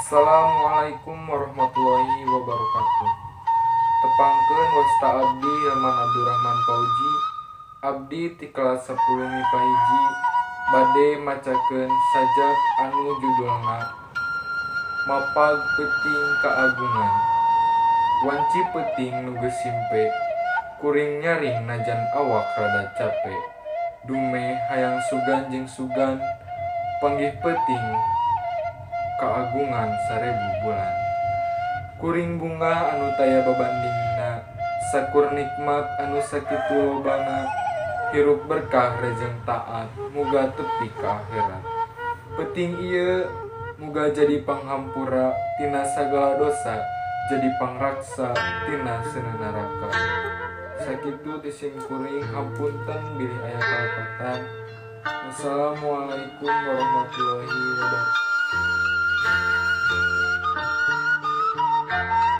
Assalamualaikum warahmatullahi wabarakatuh. Tepangkeun, wasta abdi Hilman Abdurrahman Fauzi. Abdi ti kelas 10 MIPA 1 bade macakeun sajak anu judulna Mapag Peuting Kaagungan. Wanci peuting nu geus simpe, kuring nyaring najan awak rada cape. Dumeh hayang sugan jeung sugan, panggih peuting kaagungan 1000 bulan. Kuring bungah anu taya babandingna, sakur nikmat anu sakitu lobana, hirup berkah rejeng taat, muga tepi ka akhirat. Peuting ieu muga jadi panghampura tina sagala dosa, jadi pangraksa tina seuneu neraka. Sakitu ti sim kuring, hapunten bilih aya kalepatan. Wassalamualaikum warahmatullahi wabarakatuh.